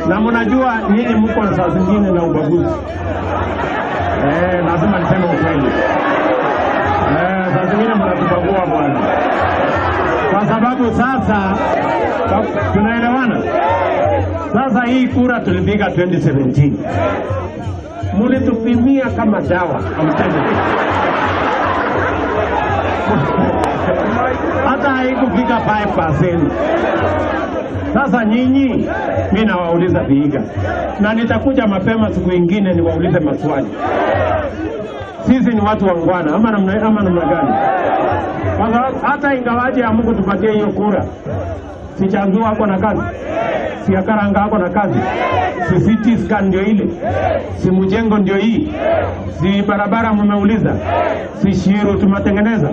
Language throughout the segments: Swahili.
Na mnajua nyinyi mko saa zingine na ubaguzi. Lazima niseme ukweli. Saa zingine mnatubagua bwana. Kwa sababu sasa tunaelewana. Sasa hii kura tulipiga 2017. Mulitupimia kama dawa. Hata haikufika 5%. Sasa nyinyi, mimi nawauliza Vihiga, na nitakuja mapema siku nyingine niwaulize maswali. Sisi ni watu wangwana ama namna gani? Kwa sababu hata ingawaje ya Mungu tupatie hiyo kura, si Chanzua ako na kazi, si Akaranga ako na kazi, si CT scan ndio ile, si mjengo ndio hii, si barabara mmeuliza, si Shiru tumetengeneza.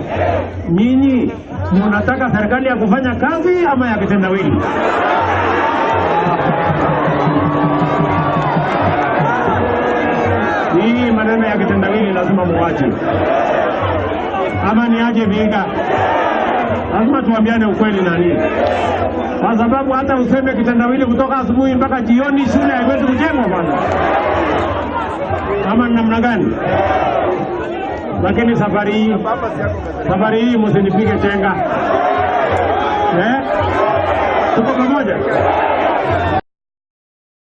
Nyinyi mnataka serikali ya kufanya kazi ama ya kitendawili? Hii maneno ya kitendawili lazima muache. Ama niaje Vihiga? Lazima tuambiane ukweli nani. Kwa sababu hata useme kitendawili kutoka asubuhi mpaka jioni, shule haiwezi kujengwa bwana. Ama namna gani? Lakini safari hii msinipige chenga. Tuko pamoja?